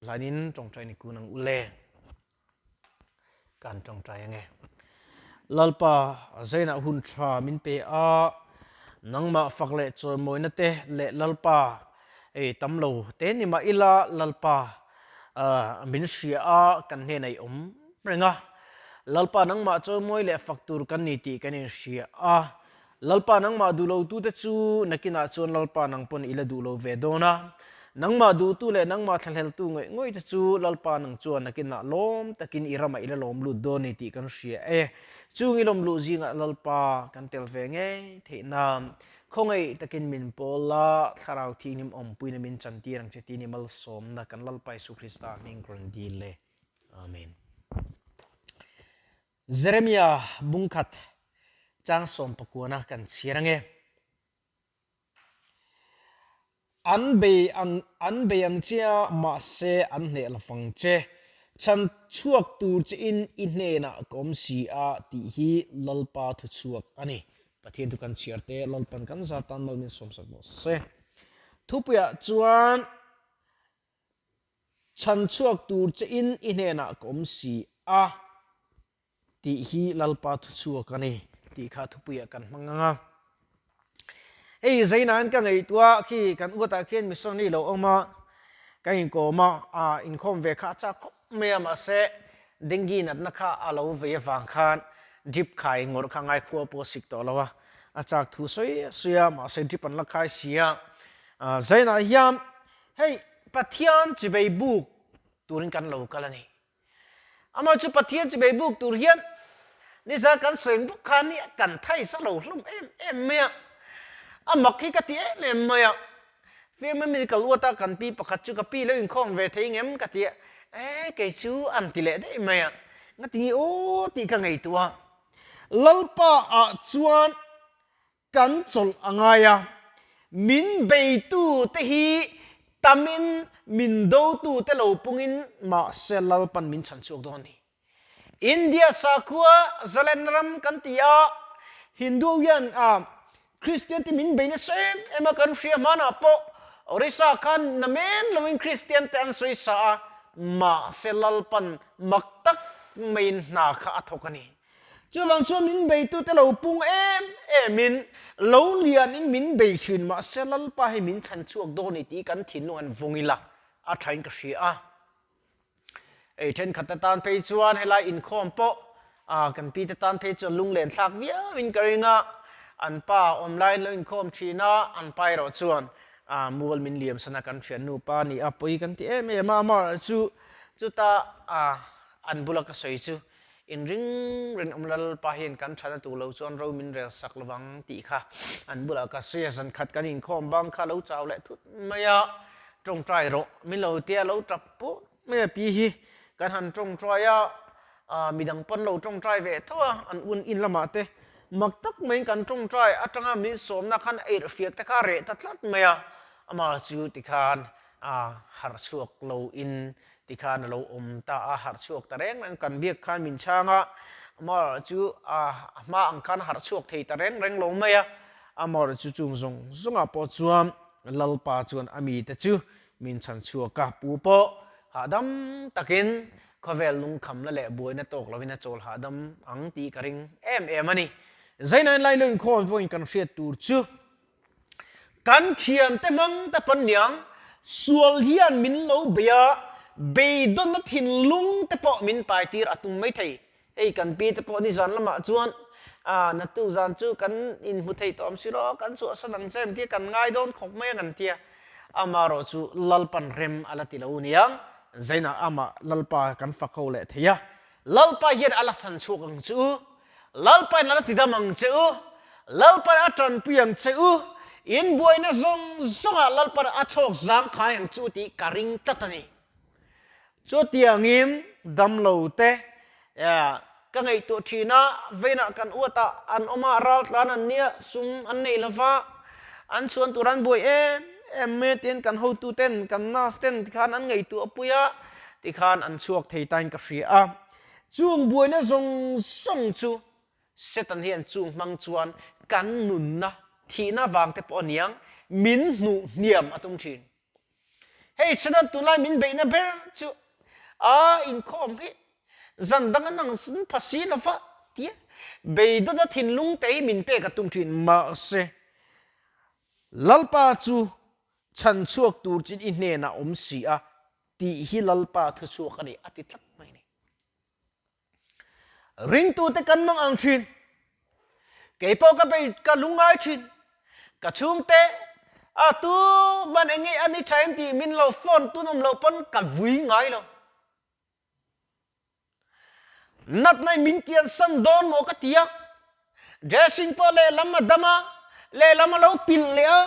Hlanin tawngtai ni kun ang u le. Kan tawngtai ange. Lalpa, zainah hun tha min pe a, nangmah fak leh chawimawina te leh Lalpa, ei tam lo te ni mah ila Lalpa min hria a, kan hnenah i awm reng a. Lalpa nangmah chawimawi leh fak tur kan ni tih kan inhria a. Lalpa nangmah duh lo tute chu nakinah chuan Lalpa nang pawn i la duh lo ve dawn a, nangmah duhtu leh nangmah thlahleltu ngawih ngawih te chu Lalpa nang chuan nakinah lawm takin i ramah i la lawm lut dawn ni tih kan hria e. Chung i lawm luh zingah Lalpa kan tel ve ngei theih nan khawngaih takin min pawl la, Thlarau Thianghlim awmpuina min chantir ang che tih ni malsawmna kan Lalpa Isu Krista hming rawn dil e. Amen. Jeremia bungkhat chang sawmpakuana kan chhiar ange. An bei ang an bei ang che a, mahse an hneh la fang che. Chhan chhuak tur che in i hnenah ka awm si a tih hi Lalpa thu chhuak a ni. Pathian thu kan chhiar te Lalpan kan za tan mal min sawmsak bawk se. Thupuiah chuan Chhan chhuak tur che in i hnenah ka awm si a tih hi Lalpa thu chhuak a ni tih kha thupuiah kan hmang ang a. Hei Zainain ka ngaihtuah khi kan uatah khian missionary lo awm a, ka inkawm a, a inkhawm ve kha a chak khawp mai a, mahse dengue natna kha a lo vei avang khan drip khai ngawrh kha ngaikhua pawh a sik tawh lo a, a chak thu sawi sawi a, mahse drip an la khai si a. Zainah hian Hei Pathian chibei buk turin kan lo kal a ni. Amah chu Pathian chibei buk tur hian nizan kan sawi buk khan hi kan thai sa lo hlawm em em mai a. A mak hi ka ti em em mai a. Firma medical uata kan pi pakhat chu ka pi lo inkhawm ve thei ngem ka ti a, e kei chu an ti leh daih mai a. Nga ti nge aw tih ka ngaihtuah a. Lalpa ah chuan Kan chawlh a ngai a, min beitute hi tamin min dotute lo pungin mahse Lalpan min chhan chhuak dawn a ni. India sakhua zalen ram kan ti a, Hindu hian Kristian te min bei nasa em em a, kan hria hmanah pawh Orissa khan namen loin Kristian te an sawi sa a, mahse Lalpan mak tak maiin hna kha a thawk a ni. Chuvang chuan min beitute lo pung em emin, lo lianin min bei thin mahse Lalpa hei min thlan chhuak dawn ni tih kan thinlung an vawng ila a thain ka hria a. Ei thenkhat te tan phei chuan helai inkhawm pawh kan pi te tan phei chuan lunglen thlak viauin ka ring a, an pa awm laiin lo inkhawm thin a, an pa erawh chuan mual min liam sana kan thiannu pa ni a pawi kan ti em em a, amaherawhchu chuta an bula ka sawi chu Inring reng awm Lalpa hian kan thana tur lo chuan ro min rel sak lovang tih kha an bulah ka sawi a, zan khat kan inkhawm bang kha lo chau leh thut mai a, tawngtai rawh min lo tia lo tap put mai a pi hi kan han tawngtai a, midang pawn lo tawngtai ve tho a, an un in lamah te mak tak maiin kan tawngtai atanga min sawmna khan a irhfiak te kha a reh ta tlat mai a, amah chu tikhan harh chhuak lo in Tikhan a lo awm ta a, harh chhuak ta reng reng kan biak khan min chhang a, Amor chu a hma ang khan harh chhuak thei ta reng reng lo mai a, Amor chu chung zawng zawngah pawh chuan Lalpa chuan a mite chu min chhan chhuak a, pu pawh hahdam takin khawvel lungkhamna leh buaina tawk lovin a chawl hahdam ang tih ka ring em em a ni. Zainain Lailo inkhawm pawhin kan hriat tur chu Kan thiante hmang te pawn niang, sual hian min lo bei a, beidawnna thinlung te pawh min pai tir a tum maithei. Hei kan pi te pawh nizan lamah chuan ah natu zan chu kan inhmu thei tawh awm si lo, kan chhuahsan ang che em tia kan ngai dawn khawp mai ang an tia. Amaherawh chu Lalpan rem a la ti lo niang, Zainah amah Lalpa kan fak ho leh thei a, Lalpa hian a la chhan chhuak ang che u, Lalpain a la tidam ang che u, Lalpain a tanpui ang che u, in buaina zawng zawngah Lalpain a chhawk zangkhai ang che u tih ka ring tlat a ni. Chutiangin damlo te ka ngaihtuah thin a, veinah kan uat a, an awm a, raltlan an nia, sum an nei lo va, an chhuan tur an buai em em mai a tiin kan hotu ten, kan nurse ten tikhan an ngaihtuah pui a, Tikhan an chhuak thei tain ka hria a, chung buaina zawng zawng chu Satan hian chung hmang chuan kan nunna thihna vang te pawh aniang min hnuh hniam a tum thin. Hei Satan tunlai min beihna ber chu a inkhawm hi zan dang an ang pha si lo va tia beidawna thinlung te hi min pek a tum thin. Mahse, Lalpa chu chhan chhuak tur chin i hnenah awm si a tih hi Lalpa thuchhuak a ni a ti tlat mai a ni. Ringtute kan mang ang thin. Kei pawh ka bei ka lungngai thin. Ka chhungte a tu man eng nge a ni tha em tih min lo phone tun awm loh pawn ka vui ngai lo. Natna in min kiansan dawn maw ka ti a. Dressing pawh lehlam a dam a, lehlam a lo pilh leh a,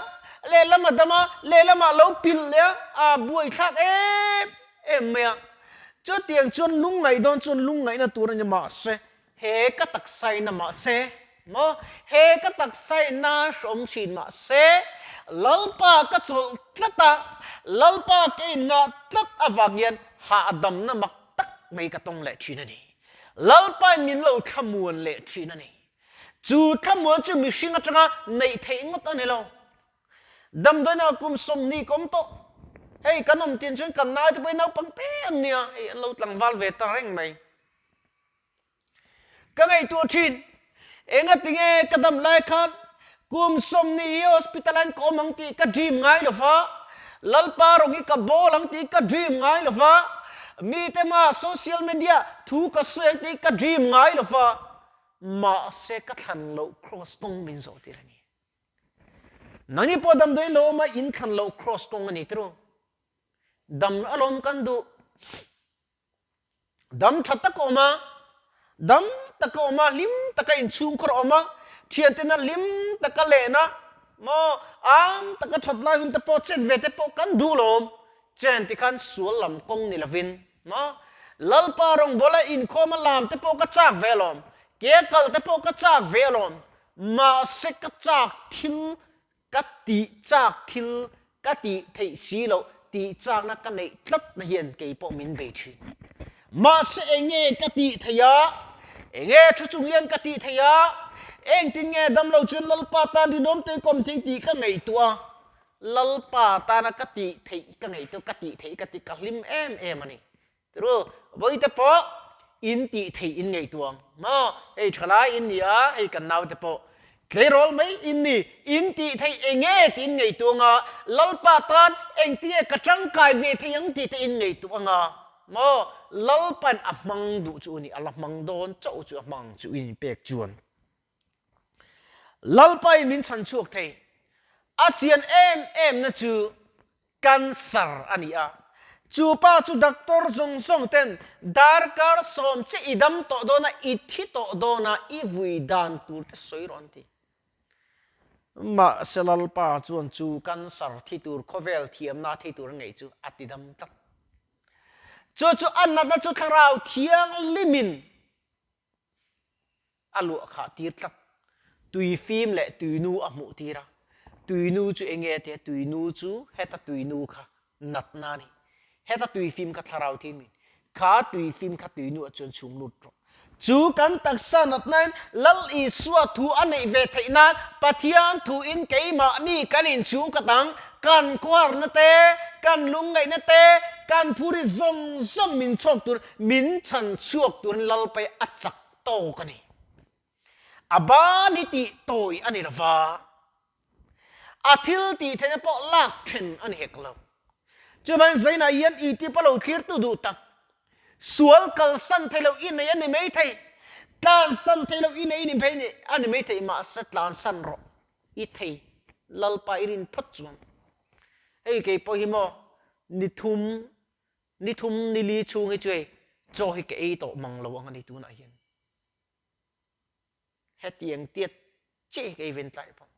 lehlam a dam a, lehlamah a lo pilh leh a, a buaithlak em em mai a. Chutiang chuan lungngaih dawn chuan lungngaihna tur a ni mahse, he ka taksaina mahse maw, he ka taksaina hrawm thin mahse, Lalpa ka chawlh tlat a, Lalpa ka inngah tlat avang hian hahdamna mak tak mai ka tawng leh thin a ni. Lalpain min lo thlamuan leh thin a ni. Chu thlamuan chu mihring atanga neih theih ngawt a ni lo. Damdawinak kum 20 ka awm tawh. Hei kan awm tin chuan kan naute pawhin naupang te an nia, hei an lo tlangval ve ta reng mai. Ka ngaihtuah thin, engatinge ka dam lai khan kum 20 hi hospital ah hian ka awm ang tih ka dream ngai lo va, Lalpa rawng hi ka bawl ang tih ka dream ngai lo va, mite hmaah social media thu ka sawi ang tih ka dream ngai lo va, mahse ka thlan loh cross kawng min zawh tir a ni. Nangni pawh damdawiin lo awm a, in thlan loh cross kawng a ni tiraw? Dam alawm kan duh. Dam tha tak a awm a, dam tak a awm a, hlim taka inchhungkhur a awm a, thiantena hlim taka len a, maw am taka that lai hun te pawh chen ve te pawh kan duh lawm. Chen ti khan sual lam kawng ni lovin, maw Lalpa rawngbawla inkhawm a lam te pawh ka chak ve alawm, ke kal te pawh ka chak ve alawm, mahse ka chak thil Ka tih chak thil ka tih theih si loh tih chakna ka neih tlatna hian kei pawh min bei thin. Mahse enge ka tih theih a? Enge thu chung hian ka tih theih a? Engtin nge damlo chuan Lalpa tan rinawm te kawm thing tih ka ngaihtuah a? Lalpa tana ka tih theih ka ngaihtuah ka tih theih ka ti ka hlim em em a ni. Tiru, vawite pawh in tih theih in ngaihtuah ang maw? Hei thalai in ni a, hei kan naute pawh tleirawl mai in ni, in tih theih eng nge tih in ngaihtuah ang a, Lalpa tan engtinge ka tangkai ve thei ang tih te in ngaihtuah ang a maw? Lalpa'n a hmang duh chu a ni, a la hmang dawn chauh chu a hmang chu in pek chuan. Lalpain min chhan chhuak thei. A chian em em na chu Cancer a ni a. Chu pa chu doctor zawng zawng ten darkar sawm che i dam tawh dawn a, i thi tawh dawn a, i vui dan tur te sawi rawh an ti. Mahse Lalpa chuan chu cancer thi tur khawvel thiamna thi tur a ngeih chu a ti dam tlat. Chu chu a natna chu thlarau thianghlimin A luah khah tir tlat. Tui fim leh tuinu a hmuh tir a. Tuinu chu eng nge tia tuinu chu heta tuinu kha natna a ni. Heta tui fim kha thlarau thim in. Kha tui fim kha tuinu ah chuan chhung lut rawh. Chu kan taksa natnain Lal Isua thu a neih ve theih nan Pathian thu in keimahni kan inchhung khat ang, kan khuarna te, kan lungngaihna te, kan phuri zawng zawng min chhawk tur min chhan chhuak turin Lalpai a chak tawk a ni. A ban hi tih tawi a ni lo va, a thil tih theihna pawh lak then a ni hek lo. Chuvangin Zainah hian i tip a lo thlirtu duh tak, sual kalsan thei lo i nei a ni mai thei, tlansan thei lo i nei a ni mai thei, mahse tlansan rawh i thei, Lalpa i rin phawt chuan. Hei kei pawh hi maw ni thum Ni thum ni li chhung hi chu hei chaw hi ka ei tawh mang lo ang a ni tunah hian. Hetiang tiat chiah hi ka ei ven tlai pawh.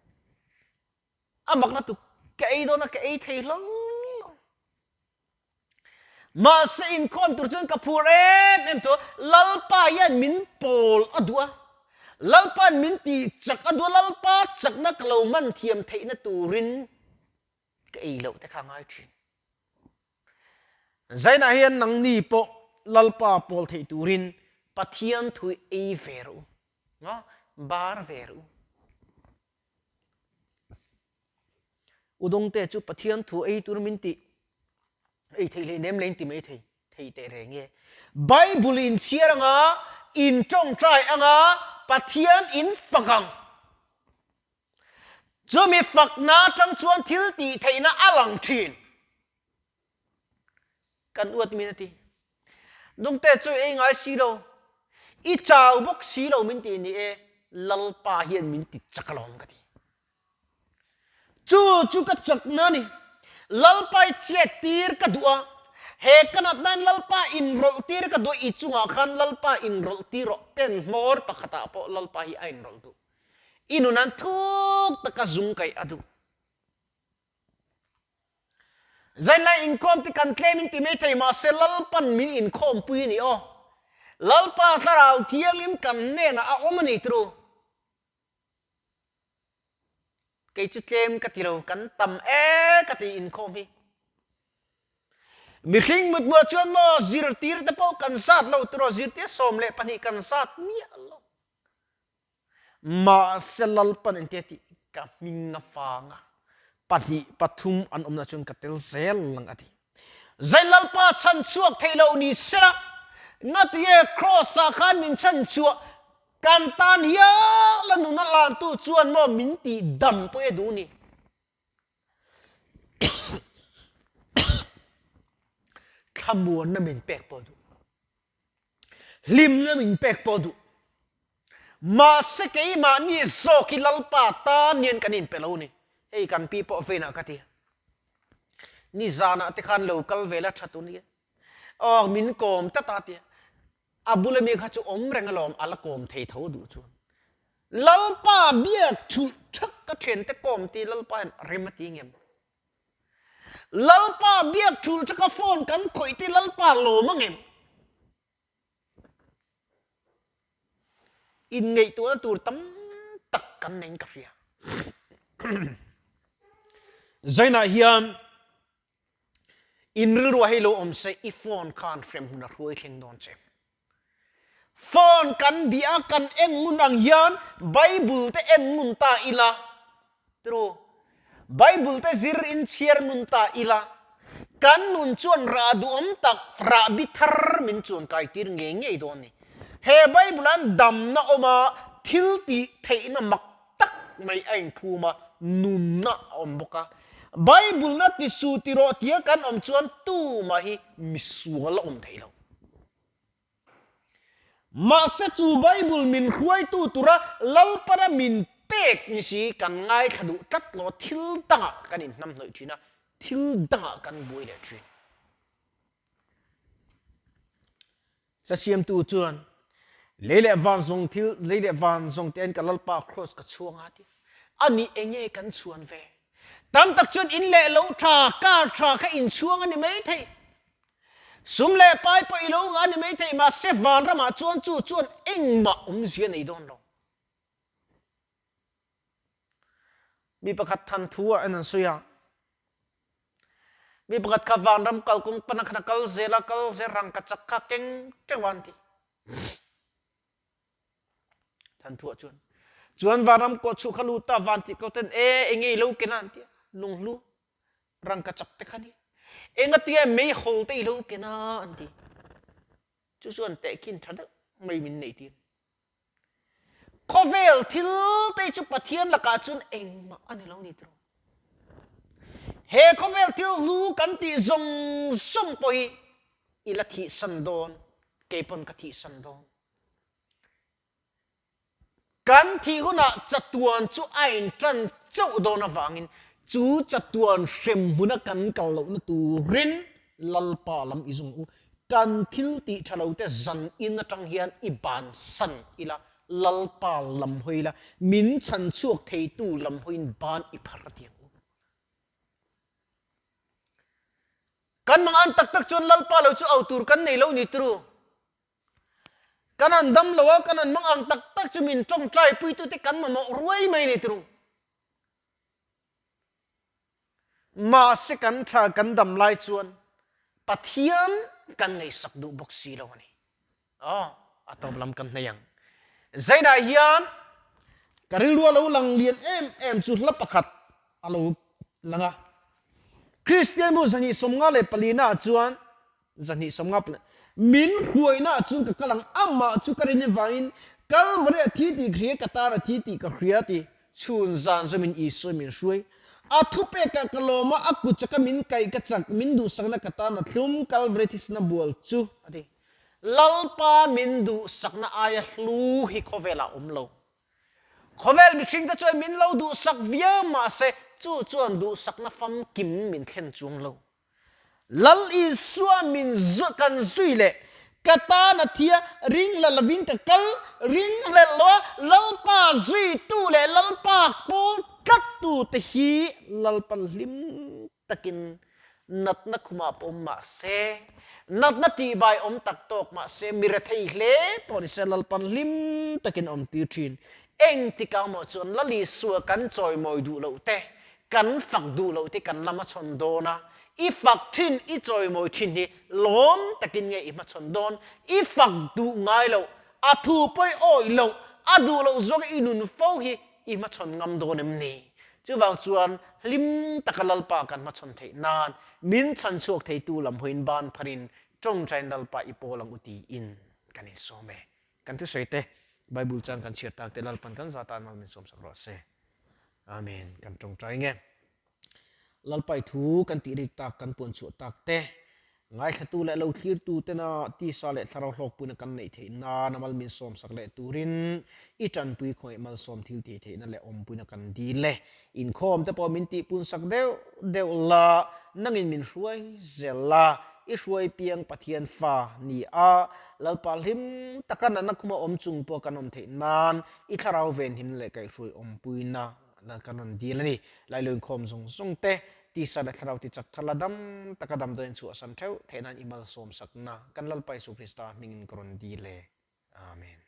A mak na tuk ka ei dawn a ka ei thei hlawm lo. Mahse inkhawm tur chuan ka phur em em tawh a, Lalpa hian min pawl a duh a, Lalpa'n min tih chak a duh a, Lalpa chakna ka lo man thiam theihna turin ka ei loh te kha a ngai thin. Zainah hian nangni pawh Lalpa pawl theih turin Pathian thu ei ve rawh u, nga bar ve rawh u. Udawngte chu Pathian thu ei tur min tih. Ei thei hlei nem lein ti mai thei, thei teh reng e. Bible in chhiar anga, in tawngtai anga, Pathian in fak ang. Chumi fakna atang chuan thil tih theihna a lang thin. Kan uat min a ti. Dungte chu ei ngai si lo, i chau bawk si lo min ti ni e, Lalpa hian min ti chak alawm ka ti. Chu chu ka chakna a ni. Lalpa i chet tir ka duh a, he ka natnain Lalpa inrawlh tir ka duh a, i chungah khan Lalpa inrawlh tir rawh, pen hmawr pakhatah pawh Lalpa hi a inrawlh duh. I nunan thuk taka zung kaih a duh. Zainlai inkhawm te kan tlem in ti mai thei mahse Lalpan min inkhawmpui a ni aw. Lalpa Thlarau Thianghlim kan hnenah a awm a ni turu. Kei chu tlem ka ti lo, kan tam e ka ti inkhawm hi. Mihring mutmuah chuan maw zirtir te pawh kan zat lo turaw, zirtir 12 kan zat miah lo. Mahse Lalpan engtia tih ka hming a fang a, pahnih pathum an awmna chuan ka tel zel lang a ti. Zai Lalpa chhan chhuak thei lo ni sela, ngatinge Kraws ah khan min chhan chhuah, kan tan hial a nuna hlantu chuan maw min tih dam pawh e duh ni. Thlamuanna min pek pawh duh. Hlimna min pek pawh duh. Mahse keimahni zawk hi Lalpa tan hian kan inpe lo ni. Hei kan pi pawh veinah ka ti. Nizanah te khan lo kal ve la tha tur nia. Aw min kawm tlat a tia. A bula mi kha chu awm reng alawm a la kawm thei tho duh chuan. Lalpa biak thulh thak ka thiante kawm ti Lalpa hian rem a ti ngem. Lalpa biak thul chu ka phone kan khawih te Lalpa lawm ang em? Inngaihtuahna tur tam tak kan nei in ka hria. Zainah hian in rilruah hei lo awm se i phone khan hremhmun a hruai thleng dawn che. Phone kan bia a kan en ngun ang hian Bible te en ngun ta ila, true, Bible te zir in chhiar ngun ta ila, kan nun chuan rah duhawm tak, rah bi thar min chuan kai tir ngei ngei dawn ni. He Bible an damna awm a, thil tih theihna mak tak mai a inphum a, nunna a awm bawk a. Bible na tisu ti rawh tia kan awm chuan tumah hi misual a awm thei lo. Mahse chu Bible min hruaitu tura Lalpana min pek ni si kan ngaithla duh tlat lo, thil dangah kan inhnamhnawih thin a, thil dangah kan buai leh thin. Hla siamtu chuan, Lei leh van zawng thil, lei leh van zawng te in ka Lalpa Kraws ka chhuang a ti. Ani enge kan chhuan ve? Tam tak chuan in leh lo tha, car tha kha inchhuang a ni mai thei. Sum leh pai pawh i lo ngah a ni mai thei, mahse vanramah chuan chu chuan engmah awmzia nei dawn lo. Mi pakhat than thu ah en an sawi a, mi pakhat kha vanram kalkawng pana khan a kal zel a, kal zel rangka chak kha keng teuh a an ti. Than thu ah chuan, chuan vanram kawhchhuh kha lut a, van tih ko ten e enge i lo ken a an ti a, lunghlu. Rangka chak te kha ni. Engatinge meihawl te i lo ken a an ti. Chu chuan tehkhin tha deuh mai min neih tir. Khawvel thil te chu Pathian lakah chuan engmah a ni lo ni tiraw. He khawvel thil hlu kan tih zawng zawng pawh hi i la thihsan dawn, kei pawn ka thihsan dawn. Kan thih hunah chatuan chu a inṭan chauh dawn avangin chu chatuan hrem hmuna kan kal lohna turin Lalpa lam i zung u. Kan thil tih ṭha lote zan in aṭang hian i bansan ila, Lalpa lam hawi ila, min chhan chhuak theitu lam hawiin ban i phar a ti ang u. Kan mangan tak tak chuan Lalpa lo chu au tur kan nei lo ni turu. Kan han dam lo a, kan han hmang ang tak tak chu min tawngtai puitute kan mamawh ruai mai ni turu. Mahse kan tha kan dam lai chuan Pathian kan ngaihsak duh bawk si lo a ni. Aw, a tawp lam kan hnaih ang. Zainah hian ka rilru a lo lang lian em em chu hla pakhat a lo lang a. Kristian bu 254 naah chuan 250 min hruainaah chuan ka kal ang, amah chu ka rin avangin Kalvari a thi tih ka hria, ka tan a thi tih ka hria ti chhun zan zawmin Isua min hruai. A thupekah ka lawm a, a kut chaka min kaih ka chak, min duhsakna ka tan a thlum, Kalvari thisena bual chu a ti. Lalpa min duhsakna aia hlu hi khawvelah a awm lo. Khawvel mihringte chuan min lo duhsak viau mahse chu chuan duhsakna famkim min thlen chuang lo. Lal Isua min kan zui leh ka tan a thia ringhlel lovin ka kal ringhlel lo a, Lalpa zuitu leh Lalpa pawl tlattute hi Lalpan hlim takin natna khumah pawh awm mah se, natna tihbai awm tak tawk mah se, mi rethei hle pawh ni se Lalpan hlim takin a awm tir thin. Engtikah maw chuan Lal Isua kan chawimawi duh loh te, kan fak duh loh te kan lam a chhawn dawn a, i fak thin, i chawimawi thin hi lawm takin nge i hmachhawn dawn? I fak duh ngai loh, a thu pawi awih loh, a duh loh zawng i nun fo hi i hmachhawn ngam dawn em ni? Chuvang chuan hlim taka Lalpa kan hmachhawn theih nan min chhan chhuak theitu lam hawiin ban pharin tawngtain Lalpa i pawl ang u tiin kan insawm e. Kan thusawi te, Bible chang kan chhiar tak te Lalpan kan za tan mal min sawmsak rawh se. Amen. Kan tawngtai nge. Lalpai thu kan tih rik tak, kan puan chhuah tak te, ngaithlatu leh lo thlirtu tena tisa leh thlarau hlawkpuina kan neih theih nan a mal min sawmsak leh turin i tanpui khawngaih malsawm thil tih theihna leh awmpuina kan dil e. Inkhawm te pawh min tihpunsak deuh deuh la, nangin min hruai zel la, i hruai piang Pathian fa ni a, Lalpa hlim taka natna khuma awm chung pawh kan awm theih nan i thlarau venhimna leh kaihhruai awmpuina Dan kan rawn dil a ni. Lailo inkhawm zawng zawng te, tisa leh thlarau ti chak thar la dam taka damdawiin chhuahsan theuh theih nan i malsawmsakna kan Lalpa Isu Krista hmingin ka rawn dil e. Amen.